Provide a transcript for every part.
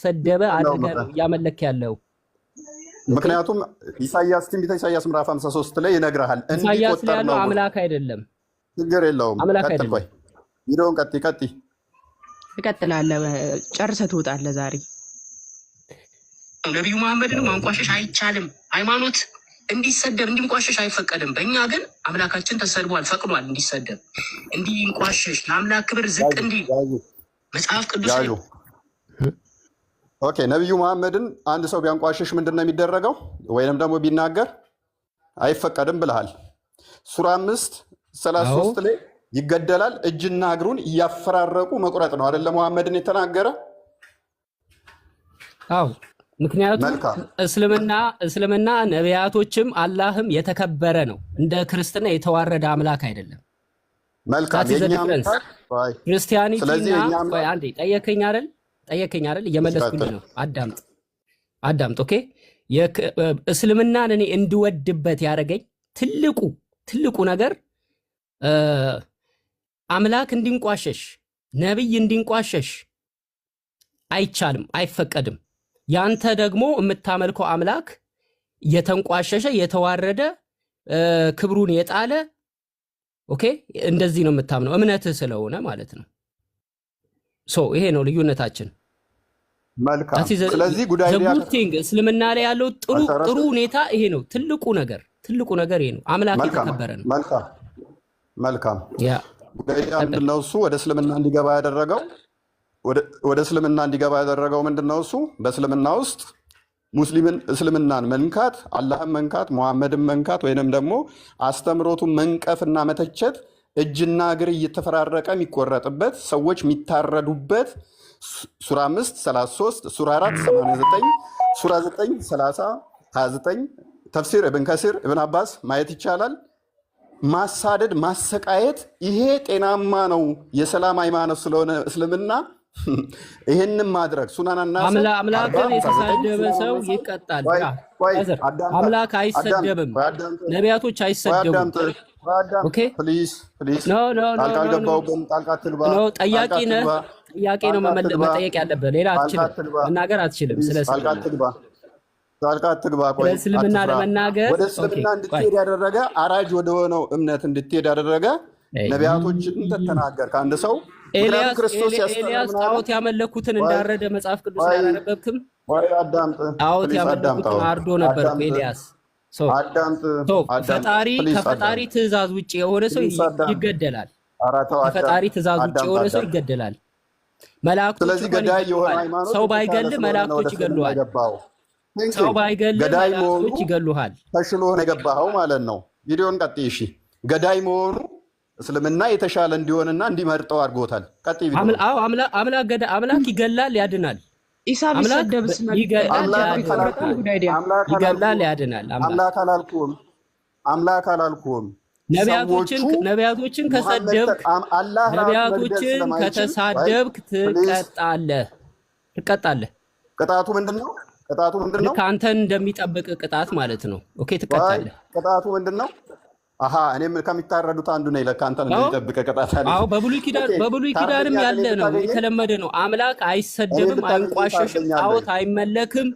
እንደተሰደበ ነው አድርገህ ነው እያመለክ ያለው። Okay። ምክንያቱም ኢሳያስ፣ ትንቢተ ኢሳያስ ምዕራፍ 53 ላይ ይነግርሃል። ኢሳያስ ላይ እንዲቆጠር ያለው ነው ብሎ። አምላክ አይደለም፣ ችግር የለውም። አምላክ ቀጥል። አይደለም። ቆይ፣ ቪዲዮውን ቀጥይ ቀጥይ። እቀጥላለሁ። ጨርሰህ ትወጣለህ ዛሬ። ነቢዩ መሐመድን ማንቋሸሽ አይቻልም። ሃይማኖት እንዲሰደብ እንዲንቋሸሽ አይፈቀድም። በእኛ ግን አምላካችን ተሰድቧል፣ ፈቅዷል እንዲሰደብ እንዲንቋሸሽ፣ ለአምላክ ክብር ዝቅ ያዡ እንዲል ያዡ መጽሐፍ ቅዱስ ላይ ያዡ። Okay፣ ነቢዩ መሐመድን አንድ ሰው ቢያንቋሽሽ ምንድን ነው የሚደረገው? ወይንም ደግሞ ቢናገር አይፈቀድም ብለሃል። ሱራ 5 ሰላሳ ሶስት ላይ ይገደላል። እጅና እግሩን እያፈራረቁ መቁረጥ ነው አይደለ? መሐመድን የተናገረ። አዎ፣ ምክንያቱም እስልምና ነቢያቶችም አላህም የተከበረ ነው። እንደ ክርስትና የተዋረደ አምላክ አይደለም። መልካም። That is the የእኛ difference. አምላክ ቆይ፣ Christianity ስለዚህ እና የእኛ ቆይ አምላክ አንዴ፣ ጠየከኝ አይደል? ጠየከኝ አይደል? እየመለስኩልህ ቀጥል። ነው። አዳምጥ አዳምጥ። Okay፣ እስልምናን እኔ እንድወድበት ያደረገኝ ትልቁ ነገር አምላክ እንዲንቋሸሽ፣ ነቢይ እንዲንቋሸሽ አይቻልም፣ አይፈቀድም። ያንተ ደግሞ የምታመልከው አምላክ የተንቋሸሸ፣ የተዋረደ፣ ክብሩን የጣለ፣ okay፣ እንደዚህ ነው የምታምነው እምነትህ ስለሆነ ማለት ነው። So ይሄ ነው ልዩነታችን። መልካም። ስለዚህ good idea Good thing እስልምና ላይ ያለው ጥሩ ጥሩ አልጨረስክም? ሁኔታ ይሄ ነው። ትልቁ ነገር ይሄ ነው። አምላክ የተከበረ ነው። መልካም። ያ Good idea ቀጥል። ምንድነው እሱ ወደ እስልምና እንዲገባ ያደረገው? ወደ እስልምና እንዲገባ ያደረገው ምንድነው እሱ? በእስልምና ውስጥ ሙስሊምን እስልምናን መንካት፣ አላህን መንካት፣ ሙሐመድን መንካት ወይንም ደግሞ አስተምሮቱን መንቀፍና መተቸት እጅና እግር እየተፈራረቀ የሚቆረጥበት፣ ሰዎች የሚታረዱበት፣ ሱራ 5 33፣ ሱራ 4 89፣ ሱራ 9 30 29፣ ተፍሲር እብን ከሲር፣ እብን አባስ ማየት ይቻላል። ማሳደድ፣ ማሰቃየት ይሄ ጤናማ ነው። የሰላም ሃይማኖት ስለሆነ እስልምና ይህንን ማድረግ ሱናን አናሳ አምላክን የተሳደበ ሰው ይቀጣል። ቆይ ቆይ Brother፣ አዳምጥ አምላክ አዳምጥ አይሰደብም። ቆይ አዳምጥ። ነቢያቶች ቆይ አይሰደቡም። አዳምጥ፣ ቆይ አዳምጥ። Okay። Please, please። No, no, no. ጣልቃ No, no. አልገባሁብህም። ጣልቃ አትግባ። No፣ ጠያቂ ጣልቃ ነህ። አትግባ። ጥያቄ ነው ጣልቃ አትግባ። መጠየቅ ያለብህ። ሌላ ጣልቃ አትችልም፣ አትግባ። መናገር አትችልም። Please ስለ ጣልቃ እስልምና አትግባ። ጣልቃ አትግባ። ስለ ቆይ እስልምና አትፍራ። ለመናገር ወደ okay እስልምና ቆይ እንድትሄድ ያደረገ፣ አራጅ ወደሆነው እምነት እንድትሄድ ያደረገ አይ፣ ነቢያቶችን ተናገር ከአንድ ሰው። ምክንያቱም ኤልያስ ክርስቶስ ሲያስተምር ኤልያስ ምን አለ? ጣዖት ያመለኩትን ቆይ እንዳረደ መጽሐፍ ቅዱስ ላይ ቆይ አላነበብክም? ቆይ አዳምጥ። ጣዖት Please አዳምጥ። ያመለኩትን አሁን አርዶ ነበር እኮ አዳምጥ። ኤልያስ። So አዳምጥ። So አዳምጥ። ፈጣሪ Please ከፈጣሪ አዳምጥ። ትእዛዝ ውጭ የሆነ ሰው Please አዳምጥ። ይገደላል። ኧረ ተው አዳምጥ። ከፈጣሪ ትእዛዝ ውጭ አዳምጥ የሆነ ሰው አዳምጥ። ይገደላል። መላእክቶች ስለዚህ እንኳን ገዳይ የሆነ ይገሉሃል። ሃይማኖት ሰው የተሻለ ባይገል ስለሆነ ነው ወደ መላእክቶች እስልምና ይገሉሃል። የገባኸው። Thank ሰው you። ባይገል ገዳይ መሆኑ መላእክቶች ይገሉሃል። ተሽሎ ነው የገባኸው ማለት ነው። ቪዲዮን ቀጥይ። እሺ፣ ገዳይ መሆኑ እስልምና የተሻለ እንዲሆንና እንዲመርጠው አድርጎታል። ቀጥይ ቪዲዮን። አዎ፣ አምላክ ይገላል፣ ያድናል። ኢሳ አምላክ ቢሰደብስ ይገላል፣ አምላክ ያድናል። አላልኩም። Good idea። አምላክ ይገላል፣ አላልኩም። ያድናል። አምላክ አምላክ አላልኩም። አምላክ አላልኩም። ነቢያቶችን ሰዎቹ ነቢያቶችን ሙሐመድ ከሰደብክ አላህ ራሱ መግደል ነቢያቶችን ስለማይችል ከተሳደብክ Please። ትቀጣለህ፣ ትቀጣለህ። ቅጣቱ ምንድን ነው? ቅጣቱ ምንድን ነው? ልክ አንተን እንደሚጠብቅ ቅጣት ማለት ነው። Okay፣ ቆይ ትቀጣለህ። ቅጣቱ ምንድን ነው? አሀ፣ እኔም ከሚታረዱት አንዱ ነኝ። ለካ አንተን እንደሚጠብቅ ቅጣት አለ። አዎ፣ በብሉይ ኪዳን Okay፣ በብሉይ ኪዳንም ታርደኛለህ? ያለ እኔን ነው፣ ብታገኘኝ? የተለመደ ነው። አምላክ እኔን አይሰደብም፣ ብታገኘኝ አይንቋሸሽም፣ ታርደኛለህ? ጣዖት አይመለክም።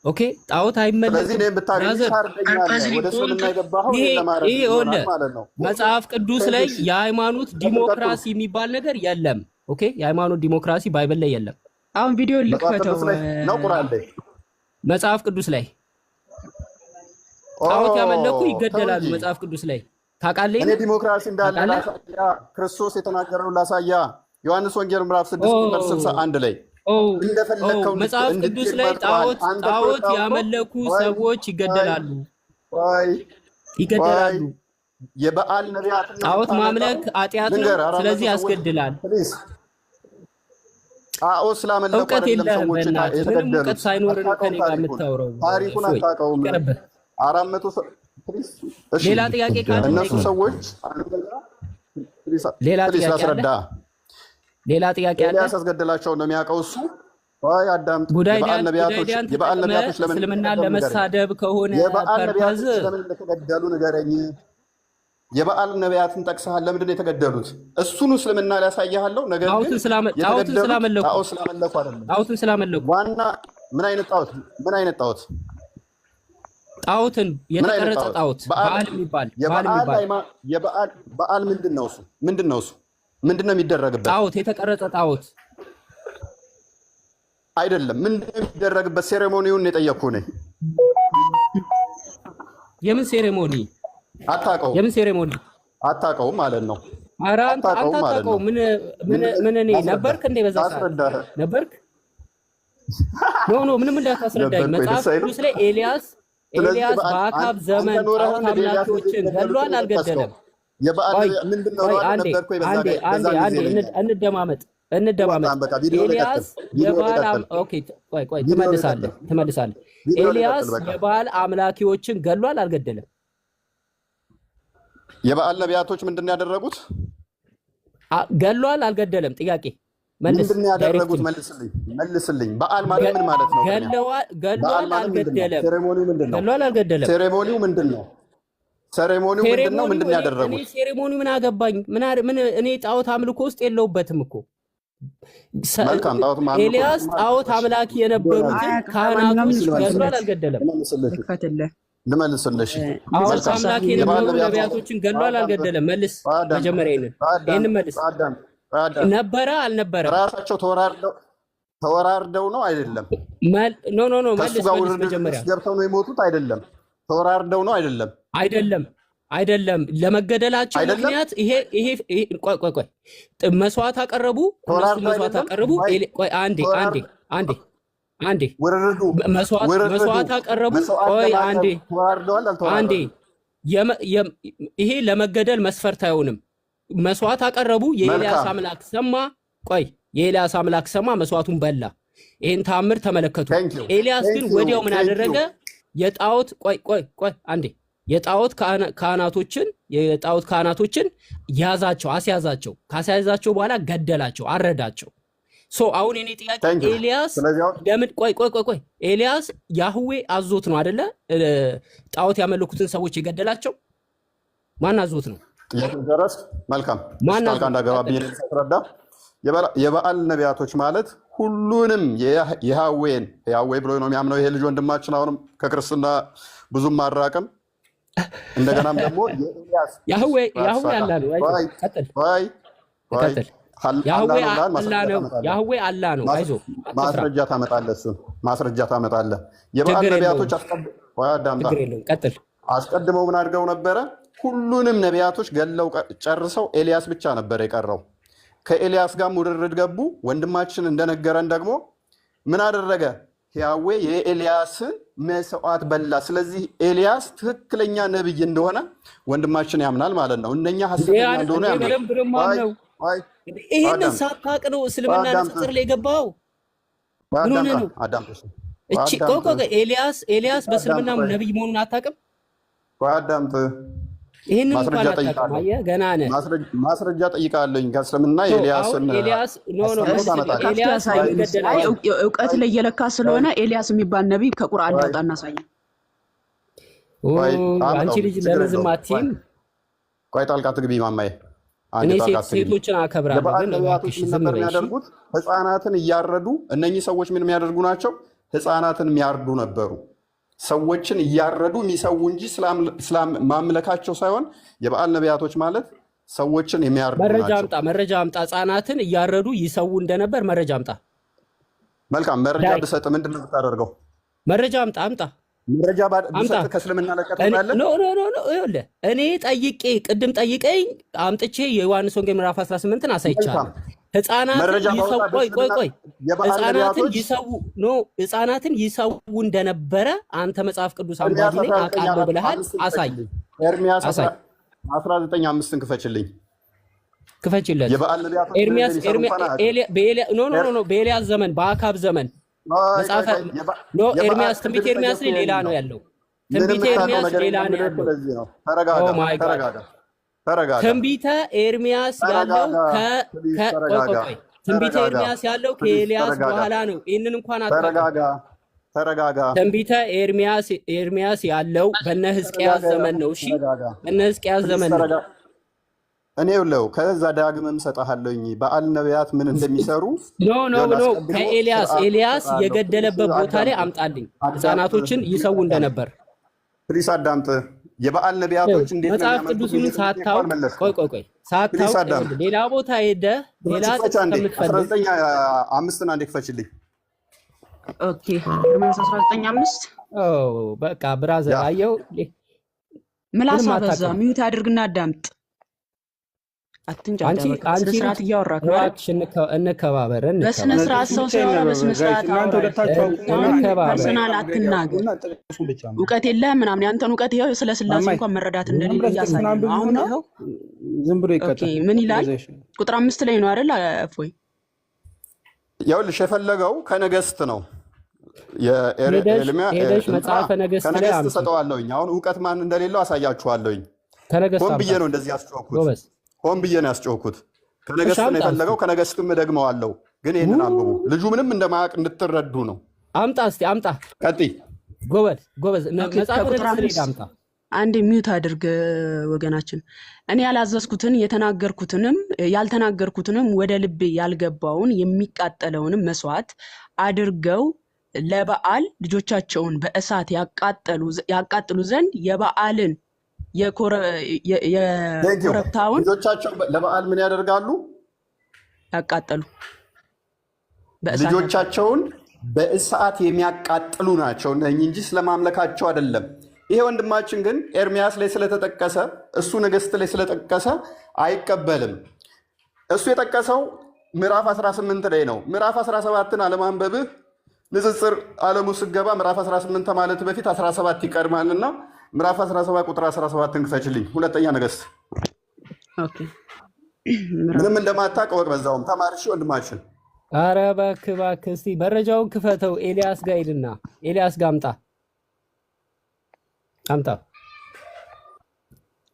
Okay፣ ጣዖት ስለዚህ አይመለክም። እኔን ብታገኘኝ Brother፣ ታርደኛለህ። Purposely ወደ እስልምና የገባኸው ይሄ እኔን ለማረድ ይሄ ይሆናል ይኸውልህ ማለት ነው። መጽሐፍ ቅዱስ ላይ Thank you። የሃይማኖት ቀጥል ቀጥሉ። ዲሞክራሲ የሚባል ነገር የለም። Okay፣ የሃይማኖት ዲሞክራሲ Bible ላይ የለም። አሁን ቪዲዮ መጽሐፍ ልክፈተው። ቅዱስ ላይ ነው ቁርአን ላይ? መጽሐፍ ቅዱስ ላይ ኦ ጣዖት ያመለኩ ተው ይገደላሉ። እንጂ። መጽሐፍ ቅዱስ ላይ ታውቃለህ? እኔ ዲሞክራሲ እንዳለ ታውቃለህ? ላሳያ። ክርስቶስ የተናገረውን ላሳያ። ዮሐንስ ወንጌል ምዕራፍ 6 ቁጥር 61 ላይ ኦ እንደፈለግከው መጽሐፍ ቅዱስ እንድትሄድ ላይ መርጠዋል። ጣዖት አንተ እኮ ጣዖት የወጣኸው እኮ ያመለኩ ቆይ ሰዎች ቆይ ይገደላሉ፣ ቆይ ቆይ ይገደላሉ። የበዓል ነቢያትን ነው ጣዖት የምታመልከው? ማምለክ ኃጢአት ነው፣ ልንገርህ፣ 400 ስለዚህ ሰዎች ያስገድላል። Please፣ ጣዖት ስላመለኩ እውቀት አይደለም የለህም። ሰዎች በእናትህ ምንም እውቀት የተገደሉት። ሳይኖር ነው አታውቀውም ከኔ ጋር ታሪኩን፣ የምታወራው። ታሪኩን እፎይ አታውቀውም። ይቅርብህ። 400 please፣ እሺ፣ ሌላ ጥያቄ ካለ እነሱ ጠይቀኝ። ሰዎች አንደኛ please ሌላ Please ጥያቄ አለ? ላስረዳ። ሌላ ጥያቄ አለ? ኤልያስ ያስገደላቸውን ነው የሚያውቀው እሱ። ቆይ አዳምጥ። Good idea ን የበዓል ነቢያቶች Good idea ን የበዓል ተጠቅመህ ነቢያቶች ለምን እስልምናን እንደተገደሉ ንገረኝ። ለመሳደብ ከሆነ የበዓል purpose ነቢያቶች ለምን እንደተገደሉ ንገረኝ። የበዓል ነቢያትን ጠቅሰሃል። ለምንድን ነው የተገደሉት? እሱን እስልምና ሊያሳይሃለሁ። ነገር ግን ጣዖትን የተገደሉት ስላመለኩ። ጣዖት ስላመለኩ አይደለም። ጣዖትን ስላመለኩ። ዋና ምን አይነት ጣዖት? ምን አይነት ጣዖት? ጣዖትን ምን አይነት የተቀረጸ ጣዖት? ጣዖት። በዓል በዓል የሚባል በዓል የበዓል የሚባል የበዓል በዓል ምንድን ነው እሱ? ምንድን ነው እሱ? ምንድን ነው የሚደረግበት? ጣዖት፣ የተቀረጸ ጣዖት። አይደለም። ምንድን ነው የሚደረግበት? Ceremony ውን የጠየቅኩህ እኔ። የምን ceremony? አታውቀውም። የምን ceremony? አታውቀውም ማለት ነው። ኧረ አንተ አንተ አታውቀውም ማለት ነው። አታውቀውም። ምን ምን ምን እኔ ላስረዳህ። ነበርክ እንዴ በዛ ሰዓት? ላስረዳህ። ነበርክ? No, no፣ ምንም እንዳታስረዳኝ። ነበርኩ ወይ? መጽሐፍ ደስ አይልም? ቅዱስ ላይ ኤልያስ ስለዚህ ኤልያስ በአካብ አንተ ዘመን ኖረህ ጣዖት ነው ኤልያስ አምላኪዎችን የተገደሉትን ገድሏል የጠቀስከው? አልገደለም? የበዓል ቆይ ምንድን ነው ቆይ ነው አንዴ ነበርኩ ወይ በዛ አንዴ በዛ አንዴ ጊዜ አንዴ ይለኛል። እንደማመጥ እንደማመጥ። በጣም በቃ ቪዲዮ ላይ ኤልያስ ቀጥል። ቪዲዮ ላይ የበዓል ቀጥል። Okay፣ ቆይ ቆይ፣ ቪዲዮ ላይ ትመልሳለህ ቀጥል። ትመልሳለህ። ቪዲዮ ላይ ኤልያስ ቀጥል። በቃ የበዓል አምላኪዎችን ገድሏል አልገደለም? የበዓል ነቢያቶች ምንድን ነው ያደረጉት? ገድሏል አልገደለም? ጥያቄ መልስ። ምንድን ነው ያደረጉት? Directly። መልስልኝ፣ መልስልኝ። በዓል ማለት ምን ማለት ነው? ቅድሚያ ገለዋል በዓል ገድሏል ማለት ምንድን ነው? አልገደለም? Ceremony ው ምንድን ነው? ገድሏል አልገደለም? Ceremony ው ምንድን ነው? Ceremony ው ምንድን ነው? Ceremony ው ምንድን ነው እኔ ያደረጉት? Ceremony ው ምን አገባኝ? ምን እኔ ጣዖት አምልኮ ውስጥ የለሁበትም እኮ። መልካም፣ ጣዖት አምልኮ ኤልያስ ጣዖት አምላኪ የነበሩትን አያውቅም። ለማንኛውም ካህናቶች ገድሏል ልክፈትለት አልገደለም? ልመልስልሽ፣ ልክፈትልህ። ልመልስልሽ። ጣዖት መልካም፣ አምላኪ የበዓል የነበሩ ነቢያቶች ነቢያቶችን ገድሏል አዳምጥ፣ አልገደለም? መልስ። አዳምጥ፣ መጀመሪያ ይሄንን አዳምጥ፣ ይሄንን መልስ። አዳምጥ፣ አዳምጥ። ነበረ አልነበረም? ራሳቸው ተወራርደው ተወራርደው ነው አይደለም? No, no, no። ከእሱ መልስ ጋር መልስ ውርርድ መጀመሪያ። ውስጥ ገብተው ነው የሞቱት አይደለም? ተወራርደው ነው አይደለም? አይደለም፣ አይደለም። ለመገደላቸው አይደለም? ምክንያት ይሄ ቆይ ቆይ ቆይ፣ መስዋዕት አቀረቡ እነሱ። ተወራርደው መስዋዕት አይደለም? አቀረቡ። ወይ ቆይ አንዴ አንዴ አንዴ አንዴ። ውርርዱ መስዋዕት ውርርዱ መስዋዕት አቀረቡ። መስዋዕት ቆይ ለማቅረብ አንዴ። ተወራርደዋል አንዴ። አልተወራረዱም? ይሄ ለመገደል መስፈርት አይሆንም። መስዋዕት አቀረቡ። የኤልያስ አምላክ ሰማ። ቆይ፣ የኤልያስ አምላክ ሰማ፣ መስዋዕቱን በላ። ይህን ተአምር ተመለከቱ። Thank you. ኤልያስ ግን Thank you. ወዲያው ምን Thank you. አደረገ? የጣዖት ቆይ ቆይ ቆይ አንዴ፣ የጣዖት ካህናቶችን ያዛቸው፣ አስያዛቸው። ካስያዛቸው በኋላ ገደላቸው፣ አረዳቸው። So አሁን የኔ ጥያቄ Thank you. ኤልያስ ስለዚህ አሁን ለምን ቆይ ቆይ ቆይ ቆይ፣ ኤልያስ ያህዌ አዞት ነው አደለ? ጣዖት ያመለኩትን ሰዎች የገደላቸው ማን አዞት ነው? ጥያቄ ጨረስክ? መልካም። እሺ፣ ማን ጣልቃ አዞት? እንዳገባብኝ ቀጥል። ሳስረዳ የበዓል ነቢያቶች ማለት ሁሉንም የያህዌን ያህዌ ብሎ ነው የሚያምነው ይሄ ልጅ ወንድማችን። አሁንም ከክርስትና ብዙም አራቅም። እንደገናም ደግሞ የኤልያስ ያህዌ ያህዌ አትሳካ። አላ ነው። አይዞህ፣ ቆይ ቀጥል። ቆይ ቆይ ቀጥል። ያህዌ አላህ ነው ብለሃል። አላ ማስረጃ ነው። ታመጣለህ። ያህዌ አላ ነው። አይዞህ፣ አትፍራ። ማስረጃ ታመጣለህ። እሱን ማስረጃ ታመጣለህ። የበዓል ችግር ነቢያቶች የለውም። ቆይ አዳምጣ። ችግር የለውም። ቀጥል። አስቀድመው ምን አድርገው ነበረ? ሁሉንም ነቢያቶች ገለው ጨርሰው ኤልያስ ብቻ ነበር የቀረው። ከኤልያስ ጋር ውርርድ ገቡ። ወንድማችን እንደነገረን ደግሞ ምን አደረገ? ያዌ የኤልያስን መስዋዕት በላ። ስለዚህ ኤልያስ ትክክለኛ ነብይ እንደሆነ ወንድማችን ያምናል ማለት ነው። እነኛ እንዴ ሐሰተኛ እንደሆነ እንዴ ያምናል። በደንብ ደግሞ ቆይ ነው። ቆይ ይሄንን አዳምጥ፣ ሳታውቅ ነው እስልምና አዳምጥ፣ ንጽጽር ላይ የገባው? ምን ሆነህ አዳምጣ፣ ነው? አዳምጥ፣ እቺ ቆይ ቆይ አዳምጥ፣ ቆይ፣ ኤልያስ በእስልምና አዳምጥ፣ ቆይ ነብይ መሆኑን አታውቅም? ቆይ አዳምጥ። ይህንን እንኳን ማስረጃ አታውቅም። ጠይቃለሁ። አየህ፣ ገና ነህ። ማስረጃ ጠይቃለኝ። ከእስልምና So አሁን የኤልያስን ኤልያስ no no አስተምህሮ መልስልኝ። ታመጣለህ። ከፍቶ ኤልያስ ያሳየን። ለምን አይ ገደላቸው? እውቀት ላይ እየለካ ስለሆነ ኤልያስ የሚባል ነቢይ ከቁርአን ቆይ ላውጣ እናሳየን። ኦ ቆይ አንቺ አምጣው፣ ልጅ ችግር ለምን ዝም የለውም። ቆይ አትይም? ቆይ ጣልቃ ትግቢ ማማዬ፣ እኔ አንዴ ጣልቃ ትግቢ። ሴቶችን አከብራለሁ፣ የበዓል ግን ነቢያቶች እባክሽ ምን ዝም ነበር በይ እሺ። የሚያደርጉት? ህፃናትን እያረዱ። እነኚህ ሰዎች ምን የሚያደርጉ ናቸው? ህፃናትን የሚያርዱ ነበሩ። ሰዎችን እያረዱ የሚሰዉ እንጂ ማምለካቸው ሳይሆን የበዓል ነቢያቶች ማለት ሰዎችን የሚያርዱ መረጃ ናቸው። አምጣ፣ መረጃ አምጣ። ህጻናትን እያረዱ ይሰዉ እንደነበር መረጃ አምጣ። መልካም፣ መረጃ direct ብሰጥ ምንድን ነው የምታደርገው? መረጃ አምጣ፣ አምጣ፣ መረጃ አምጣ። ብሰጥ ከእስልምና ለቀህ እኔ ትወጣለህ? No, no, no, no፣ ይኸውልህ እኔ ጠይቄ ቅድም ጠይቀኝ አምጥቼ የዮሐንስ ወንጌል ምዕራፍ 18ን አሳይቻለሁ። መልካም፣ ህፃናትን መረጃ ይሰው ባወጣ ቆይ ቆይ በእስልምና ቆይ የበዓል ህፃናትን ነቢያቶች ይሰው no ህፃናትን ይሰው እንደነበረ አንተ መጽሐፍ ቅዱስ ኤርሚያስ አንባቢ ነኝ 19 አውቃለሁ 4 ብለሃል። 5ን አሳይ፣ ክፈችልኝ። ኤርሚያስ አሳይ፣ 19 5ን ክፈችልኝ። ክፈችለት። የበዓል ነቢያቶች ምን ኤርሚያስ እንደሚሰሩ ኤርሚያ እንኳን አያውቅም። ኤልያ በኤልያ no, no, no, no፣ በኤልያስ ዘመን፣ በአካብ ዘመን ቆይ ቆይ መጽሐፈ ቆይ No የበዓል ኤርሚያስ ትንቢተ ቅድም ኤርሚያስ ላይ የጠየኩህ ሌላ ይሄንን ነው ነው። ያለው። ምንም ትንቢተ የምታውቀው ኤርሚያስ ነገር ሌላ የለም ነው ብለህ እኮ ያለው። ለዚህ ነው። Oh ተረጋጋ፣ my God። ተረጋጋ፣ ተረጋጋ፣ ትንቢተ ኤርሚያስ ያለው ተረጋጋ፣ please ቆይ ቆይ ተረጋጋ፣ ቆይ፣ ትንቢተ ተረጋጋ፣ ኤርሚያስ ያለው please ከኤልያስ ተረጋጋ፣ በኋላ ነው። ይህንን እንኳን አታውቅም። ተረጋጋ። ተረጋጋ። ትንቢተ ኤርሚያስ ያለው በነ ሕዝቅያስ ተረጋጋ። ዘመን ነው። እሺ፣ ተረጋጋ። በነ ሕዝቅያስ Please ዘመን ነው። ተረጋ። እኔ ይኸውልህ ከዛ ዳግምም እሰጥሃለሁኝ በኣል ነቢያት ምን እንደሚሰሩ። No, no, ይኸውልህ No። አስቀድሞ ከኤልያስ ስርዓት ኤልያስ እሰጥሃለሁ። Please የገደለበት ቦታ ላይ አዳምጥ፣ አምጣልኝ። አዳምጥ፣ ህፃናቶችን ይሰዉ Please አዳምጥ፣ እንደነበር። Please አዳምጥ። የበኣል ነቢያቶች እንዴት ነው መጽሐፍ የሚያመልኩት ቅዱሱን የሚል ጥያቄ እኮ ሳታውቅ ቆይ አልመለስክም። ቆይ ቆይ Please ሳታውቅ አዳምጥ። ይኸውልህ፣ ሌላ ቦታ ሄደህ ሌላ ክፈች ጥቅስ አንዴ ከምትፈልግ 19 አምስትን አንዴ ክፈችልኝ። Okay፣ ኤርምያስ 19:5። ኦ፣ በቃ brother አየው፣ ምላስ ምንም አበዛ። አታውቅም። Mute አድርግና አዳምጥ። አትንጫጫ። አንቺ በቃ በስነ አንቺ ስርዓት እያወራክ ነው አይደል? እባክሽ እንከባበር በስነ እንከባበር ስርዓት ሰው ብቻ ሲያወራ ይነበብ በስነ guys። ስርዓት እናንተ አውራ። ሁለታችሁ አቁሙና አሁን እንከባበር። Personal አትናገር። እና ጥቅሱን ብቻ አንብቡ። እውቀት የለህም ምናምን። ያንተን እውቀት ይኸው ስለ ስላሴ ማማይ እንኳን መረዳት ዝም እንደሌለ ብለህ ጥቅሱን እያሳየ ነው። አሁን አንብቢውና ይኸው ዝም ብሎ Okay፣ ይቀጥል። ምን ይላል? እንደዛ ይሻላል። ቁጥር 5 ላይ ነው አይደል? እፎይ። ይኸውልሽ የፈለገው ከነገስት ነው። ሄደሽ የኤርሚያ ሄደሽ እንትና መጽሐፈ ነገሥት ላይ ከነገስት አምጪ። እሰጠዋለሁኝ። አሁን እውቀት ማን እንደሌለው አሳያችኋለሁኝ። ከነገስት ሆን አምጣ ብዬ ነው እንደዚህ ያስጮኩት። ጎበዝ። ሆን ብዬ ነው ያስጮኩት። እሺ ከነገስት ነው አምጣ እስቲ። የፈለገው። ከነገስትም እደግመዋለሁ። ግን ይህንን አንብቡ። ልጁ ምንም እንደማያውቅ እንድትረዱ ነው። አምጣ እስቲ አምጣ። ቀጥይ። ጎበዝ ጎበዝ። Okay፣ መጽሐፈ ከቁጥር ነገሥት ላይ 5። ሄደህ አምጣ። አንዴ mute አድርግ ወገናችን። እኔ ያላዘዝኩትን የተናገርኩትንም ያልተናገርኩትንም ወደ ልቤ ያልገባውን የሚቃጠለውንም መስዋዕት አድርገው ለበዓል ልጆቻቸውን በእሳት ያቃጥሉ ዘንድ የበዓልን Thank you። የኮረብታውን ልጆቻቸው ለበዓል ምን ያደርጋሉ? ያቃጠሉ በእሳት ያቃጠሉ። ልጆቻቸውን በእሳት የሚያቃጥሉ ናቸው እነኚህ እንጂ ስለማምለካቸው አይደለም። ይሄ ወንድማችን ግን ኤርሚያስ ላይ ስለተጠቀሰ፣ እሱ ነገስት ላይ ስለጠቀሰ አይቀበልም። እሱ የጠቀሰው ምዕራፍ 18 ላይ ነው። ምዕራፍ 17ን አለማንበብህ ንጽጽር ዓለሙ ስገባ ምዕራፍ 18 ከማለት በፊት 17 ይቀድማልና ምዕራፍ 17 ቁጥር 17ን ክፈችልኝ። ሁለተኛ ነገስት። Okay፣ ምዕራፍ ምንም እንደማታውቅ እወቅ። በዛውም ተማርሽ ወንድማችን። አረ እባክህ እባክህ፣ እስቲ መረጃውን ክፈተው። ኤልያስ ጋር ሂድና ኤልያስ ጋር አምጣ አምጣ።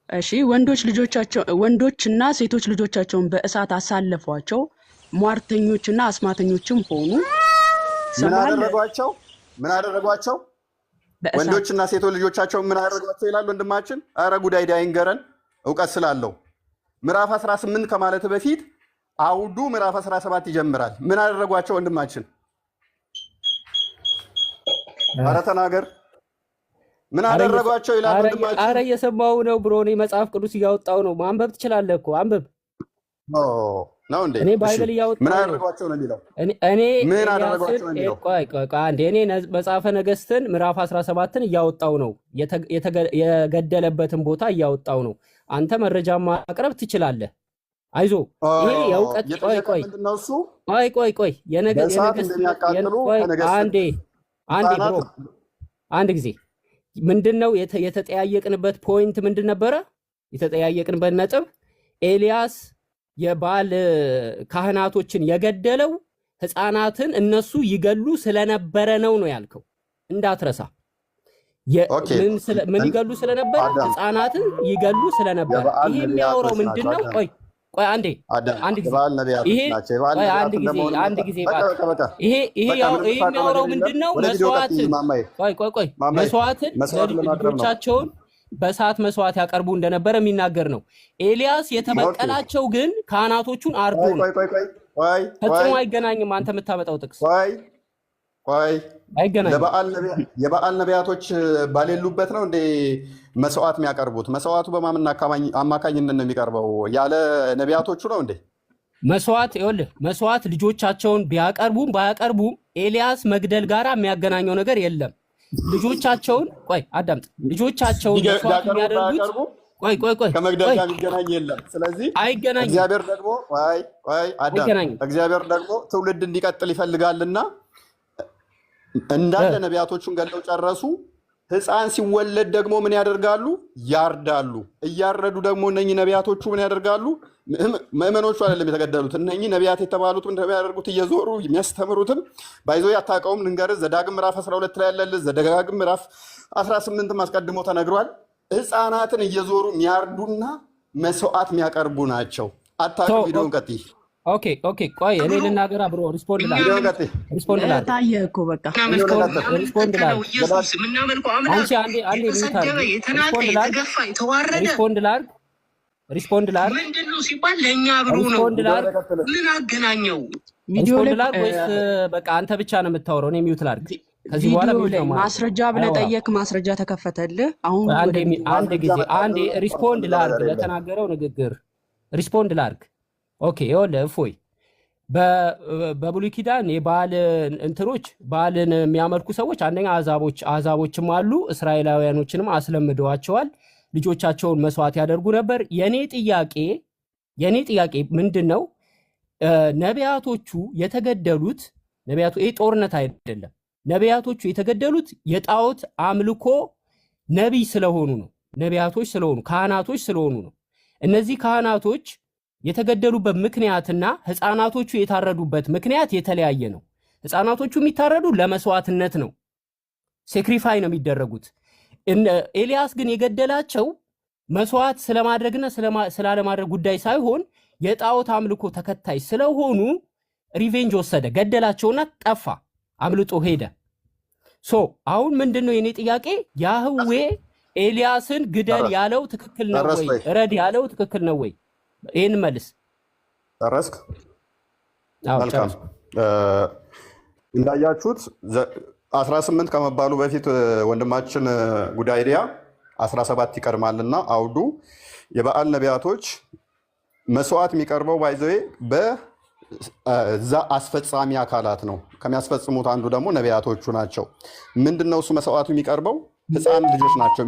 እሺ፣ ወንዶች ልጆቻቸው ወንዶችና ሴቶች ልጆቻቸውን በእሳት አሳለፏቸው፣ ሟርተኞችና አስማተኞችም ሆኑ። ምን ሰማሃል? አደረጓቸው? ምን አደረጓቸው? በእሳት። ወንዶችና ሴቶች ልጆቻቸውን ምን አደረጓቸው ይላል ወንድማችን። አረ ጉዳይ ዳይንገረን እውቀት ስላለው ምዕራፍ 18 ከማለት በፊት አውዱ ምዕራፍ 17 ይጀምራል። ምን አደረጓቸው ወንድማችን? አረ ተናገር። ምን አደረጓቸው ይላል ወንድማችን። አረ እየሰማሁ ነው bro። እኔ መጽሐፍ ቅዱስ እያወጣው ነው። ማንበብ ትችላለህ እኮ፣ አንብብ። ኦ፣ ነው እንዴ? እኔ እሺ፣ Bible እያወጣሁ ምን ነው። አደረጓቸው ነው የሚለው? እኔ ምን ኤልያስን አደረጓቸው ነው የሚለው? ቆይ ቆይ ቆይ አንዴ፣ እኔ መጽሐፈ ነገሥትን ምዕራፍ 17ን እያወጣው ነው። የገደለበትን ቦታ እያወጣው ነው። አንተ መረጃ ማቅረብ ትችላለህ። አይዞ፣ ይሄ የእውቀት ቆይ የጠየቀ ቆይ ምንድን ነው እሱ? ቆይ ቆይ ቆይ በእሳት የነገስት እንደሚያቃጥሉ ቆይ ከነገስት አንዴ አንዴ ህፃናት Bro፣ አንድ ጊዜ፣ ምንድን ነው የተጠያየቅንበት point ምንድን ነበረ? የተጠያየቅንበት ነጥብ ኤልያስ የበኣል ካህናቶችን የገደለው ህፃናትን እነሱ ይገሉ ስለነበረ ነው ነው ያልከው። እንዳትረሳ። Okay። ምን ይገሉ ስለነበረ? አዳም፣ ህፃናትን ይገሉ ስለነበረ። የበኣል ይሄ የሚያወራው ነቢያቶች ምንድን ናቸው። ነው? አዳም ቆይ ቆይ አንዴ አዳም አንድ ጊዜ የበኣል ነቢያቶች ይሄ ናቸው። የበኣል ቆይ ነቢያት አንድ ጊዜ እንደመሆኑ አንድ መጠን ጊዜ በቃ እባክህ። በቃ በቃ ይሄ በቃ ምንም ይሄ የምታውቀው የሚያወራው ነገር የለም። ምንድን ነው? ወደ ቪዲዮ ቀጥይ መስዋዕትን ማማዬ። ቆይ ቆይ ቆይ ማማዬ መስዋዕትን መስዋዕት ለማቅረብ ነው። ልጆቻቸውን በእሳት መስዋዕት ያቀርቡ እንደነበረ የሚናገር ነው። ኤልያስ የተበቀላቸው ግን ካህናቶቹን አርዶ ቆይ ነው። ቆይ ቆይ ቆይ ቆይ ፈጽሞ ቆይ አይገናኝም። አንተ የምታመጣው ጥቅስ ቆይ ቆይ አይገናኝም። የበኣል ነቢያቶች ባሌሉበት ነው እንዴ መስዋዕት የሚያቀርቡት? መስዋዕቱ በማን አማካኝነት ነው የሚቀርበው? ያለ ነቢያቶቹ ነው እንዴ? መስዋዕት ይኸውልህ፣ መስዋዕት ልጆቻቸውን ቢያቀርቡም ባያቀርቡም ኤልያስ መግደል ጋር የሚያገናኘው ነገር የለም። ልጆቻቸውን፣ ቆይ አዳምጥ። ልጆቻቸውን መስዋዕት ቢያቀርቡ የሚያደርጉት ባያቀርቡ ቆይ ቆይ ቆይ ከመግደል ቆይ ጋር የሚገናኝ የለም። ስለዚህ አይገናኝም። እግዚአብሔር ደግሞ፣ ቆይ ቆይ አዳም፣ አይገናኝም። እግዚአብሔር ደግሞ ትውልድ እንዲቀጥል ይፈልጋልና እንዳለ ነቢያቶቹን ገለው ጨረሱ። ሕፃን ሲወለድ ደግሞ ምን ያደርጋሉ? ያርዳሉ። እያረዱ ደግሞ እነኚህ ነቢያቶቹ ምን ያደርጋሉ? ምዕመኖቹ አይደለም የተገደሉት። እነኚህ ነቢያት የተባሉት ምንድን ነው የሚያደርጉት? እየዞሩ የሚያስተምሩትም ባይዞ ያታውቀውም ልንገርህ፣ ዘዳግም ምዕራፍ 12 ላይ ያለልህ፣ ዘዳግም ምዕራፍ 18ም አስቀድሞ ተነግሯል። ሕፃናትን እየዞሩ የሚያርዱና መስዋዕት የሚያቀርቡ ናቸው። አታውቅም። ቪዲዮን ቀጥይ። Okay፣ ቆይ እኔ ብሎ ልናገር። አብሮ respond እኛ ላድርግ፣ ቪዲዮ ቀጥይ። respond ላድርግ፣ ታየ እኮ በቃ። የምናመልከው ቀጥል። እኛ respond የምንከተለው ላድርግ። ኢየሱስ የምናመልከው አምላክ አንቺ አንዴ አንዴ mute የተሰደበ፣ አድርጊ። የተናቀ፣ respond ላድርግ፣ የተገፋ፣ የተዋረደ respond ላድርግ፣ respond ላድርግ፣ ምንድን ነው ሲባል ለእኛ ብሎ ነው። respond ላድርግ፣ ምን አገናኘው? ቪዲዮ respond ላይ ላድርግ ወይስ በቃ አንተ ብቻ ነው የምታወራው? እኔ mute ላድርግ። ከዚህ በኋላ ቪዲዮ mute ላይ ነው የማደርገው። ማስረጃ ብለህ አላወራም። ጠየቅ፣ ማስረጃ ተከፈተልህ። አሁን አንዴ ወደ ቪዲዮ አንድ ጊዜ አንዴ respond ላድርግ፣ ነገር የለም። ለተናገረው ንግግር respond ላድርግ። Okay፣ ይኸውልህ እፎይ፣ በብሉይ ኪዳን የበዓል እንትኖች፣ በዓልን የሚያመልኩ ሰዎች አንደኛ አሕዛቦችም አሉ፣ እስራኤላውያኖችንም አስለምደዋቸዋል። ልጆቻቸውን መስዋዕት ያደርጉ ነበር። የኔ ጥያቄ ምንድን ነው? ነቢያቶቹ የተገደሉት፣ ነቢያቱ፣ ይህ ጦርነት አይደለም። ነቢያቶቹ የተገደሉት የጣዖት አምልኮ ነቢይ ስለሆኑ ነው። ነቢያቶች ስለሆኑ፣ ካህናቶች ስለሆኑ ነው። እነዚህ ካህናቶች የተገደሉበት ምክንያትና ህፃናቶቹ የታረዱበት ምክንያት የተለያየ ነው። ህፃናቶቹ የሚታረዱ ለመስዋዕትነት ነው፣ sacrifice ነው የሚደረጉት። ኤልያስ ግን የገደላቸው መስዋዕት ስለማድረግና ስላለማድረግ ጉዳይ ሳይሆን የጣዖት አምልኮ ተከታይ ስለሆኑ revenge ወሰደ፣ ገደላቸውና ጠፋ፣ አምልጦ ሄደ። So አሁን ምንድን ነው የኔ ጥያቄ? ያህዌ ኤልያስን ግደል ያለው ትክክል ነው ጨረስክ ወይ? ወይ? እረድ ያለው ትክክል ነው ወይ? ይህን መልስ። ጨረስክ? አዎ። መልካም። ጨረስኩ። እንዳያችሁት 18 ከመባሉ በፊት ወንድማችን ጉዳይዲያ 17 ይቀድማልና አውዱ የበዓል ነቢያቶች መስዋዕት የሚቀርበው by the way በዛ አስፈጻሚ አካላት ነው። ከሚያስፈጽሙት አንዱ ደግሞ ነቢያቶቹ ናቸው። ምንድን ነው እሱ መስዋዕቱ የሚቀርበው? ህፃን ልጆች ናቸው።